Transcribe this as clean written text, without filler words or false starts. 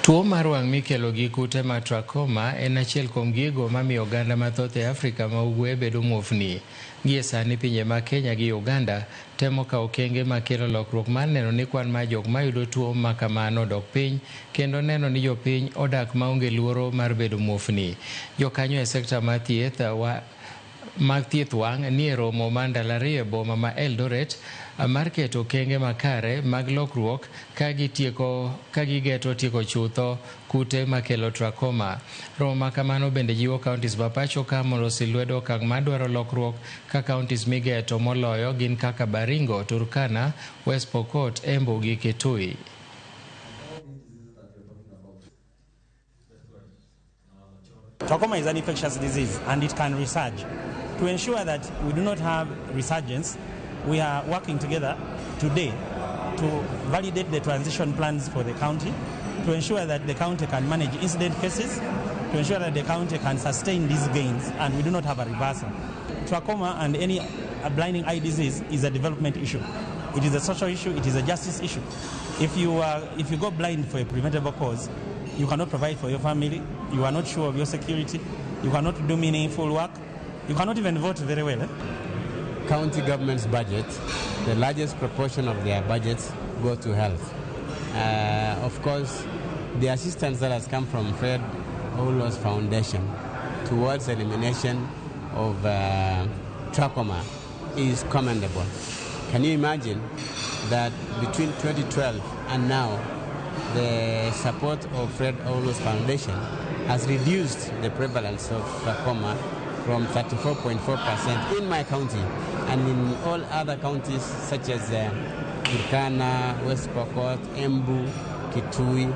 Tuo mar wang' mikelo gi kute mar trachoma en achiel kuom gigo mamiyo oganda mathoth e Afrika ma Ugwe bedo muofni. Gie sani pinje mag Kenya gi Uganda temo kawo okenge makelo lokruok mar neno ni kwan mar jok mayudo tuo ma kamano odok piny kendo neno ni jopiny odak maonge luoro mar bedo muofni. Jokanyo e sekta mar thieth wa mag thieth wang' nie romo mar ndalo ariyo e boma ma Eldoret mar keto okenge makare mag lokruok ka gitieko ka gigeto tieko chutho kute makelo trachoma. Romo ma kamano bende jiwo counties ma pacho ka mondo osil lwedo okang' madwaro lokruok ka counties migeto moloyo gin kaka Baringo, Turkana, West Pokot, Embu gi Kitui. Trachoma is an infectious disease and it can resurge. To ensure that we do not have resurgence, we are working together today to validate the transition plans for the county, to ensure that the county can manage incident cases, to ensure that the county can sustain these gains and we do not have a reversal. Trachoma and any blinding eye disease is a development issue. It is a social issue, it is a justice issue. If you go blind for a preventable cause, you cannot provide for your family, you are not sure of your security, you cannot do meaningful work, you cannot even vote very well. County government's budget, the largest proportion of their budgets go to health. Of course, the assistance that has come from Fred Hollows Foundation towards elimination of trachoma is commendable. Can you imagine that between 2012 and now, the support of Fred Hollows Foundation has reduced the prevalence of trachoma from 34.4% in my county and in all other counties such as Turkana, West Pokot, Embu, Kitui.